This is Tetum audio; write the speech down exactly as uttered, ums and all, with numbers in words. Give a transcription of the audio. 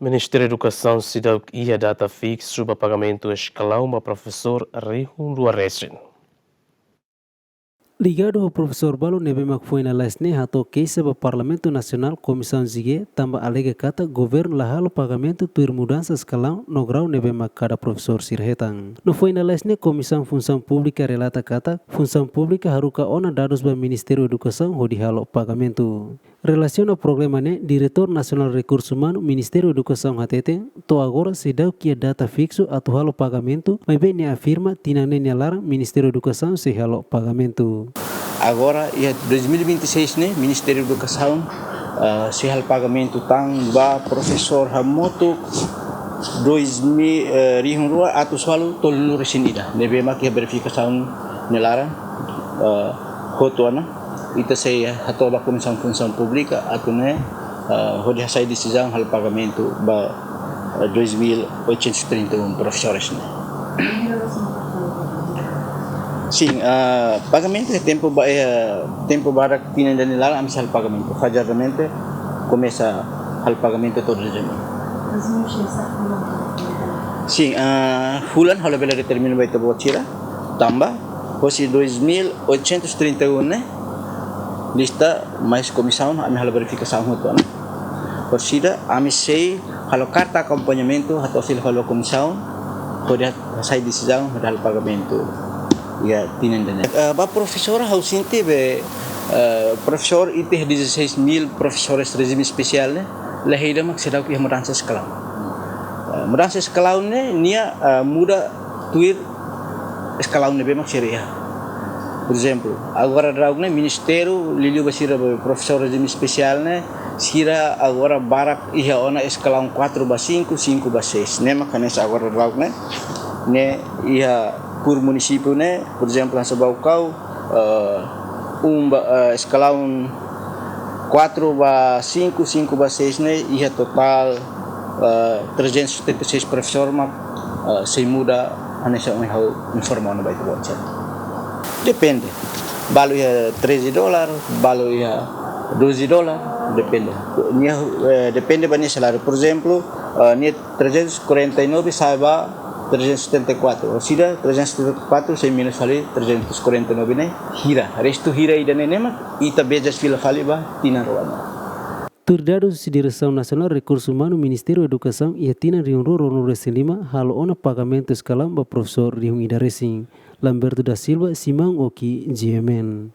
Ministériu Edukasaun seidauk iha data fiksu ba pagamentu eskalaun ba profesór rihun rua resin. Ligadu ho profesór balu ne'ebé mak foin lalais ne'e hato'o keixa ba Parlamentu Nasionál, Komisaun G, tanba alega katak governu la halo pagamentu tuir mudansa eskalaun no grau ne'ebé mak kada profesór sira hetan. No foin lalais ne'e Komisaun Funsaun Públika relata katak Funsaun Públika haruka ona dadus ba Ministériu Edukasaun hodi halo pagamentu. Relasiona problema ne'e, Diretór Nasionál Rekursu Umanu Ministériu Edukasaun hateten, to'o agora seidauk iha data fiksu atu halo pagamentu, maibé nia afirma tinan ne'e nia laran Ministériu Edukasaun sei halo pagamentu. Agora, iha dois mil e vinte e seis ne'e, Ministériu Edukasaun, ah, sei halo pagamentu tan ba profesór hamutuk dois mil, eh, rihun rua atus walu tolunulu resin ida. Ne'ebé mak iha verifikasaun nia laran, eh, hotu ona. Ita sei hato'o ba Komisaun Funsaun Públika atu nune'e, eh, hodi hasai desizaun halo pagamentu ba, eh, dois mil oitocentos e trinta e um profesores ne'e. Sin, eh, pagamentu iha tempu ba, eh, tempu badak tinan ida nia laran ami sei halo pagamentu. Fajaramente komesa halo pagamentu to'o dezembru. Sin, eh, fulan ha'u labele determina ba ita-boot sira, tanba hosi dois mil oitocentos e trinta e um ne'e, lista mais komisaun, ami halo verifikasaun hotu ona. Orsida, ami sei halo karta akompañamentu, hato'o fila fali ba komisaun, hodi hasai desizaun, hodi halo pagamentu iha tinan ida-ne'e. Eh, ba profesór ha'u sente be, eh, profesór ita iha dezasseis mil profesores rejime espesiál ne'e, la iha ida mak seidauk iha mudansa eskalaun. Eh, mudansa eskalaun ne'e, nia, eh, muda tuir eskalaun ne'ebé mak sira iha. Por ezemplu, agora daudaun ne'e ministériu liuliu ba sira be profesór rejime espesiál ne'e, sira agora barak iha ona eskalaun quatro ba cinco, cinco ba seis. Ne'e mak hanesan agora daudaun ne'e, ne'e iha por munisípiu ne'e, por ezemplu, hanesan Baucau, eh, um ba, eh, eskalaun quatro ba cinco, cinco ba seis ne'e iha totál, eh, trezentos e setenta e seis profesór mak, eh, sei muda hanesan ohin ha'u informa ona ba ita-boot sira. Depende. Balu iha treze dólar, balu iha doze dólar, depende. Nia, eh, depende ba nia saláriu. Por ezemplu, eh, nia trezentos e quarenta e nove sa'e ba trezentos e setenta e quatro. Orsida trezentos e setenta e quatro sei menus fali trezentos e quarenta e nove ne'e hira. Restu hira ida-ne'e ne'e mak ita beja fila fali ba tinan rua ne'e. Tuir dadus husi Diresaun Nasionál Rekursu Umanu Ministériu Edukasaun, iha tinan rihun rua ruanulu resin lima halo ona pagamentu eskalaun ba profesór rihun ida resin. Lamberto da Silva, Simão Oki, G M N.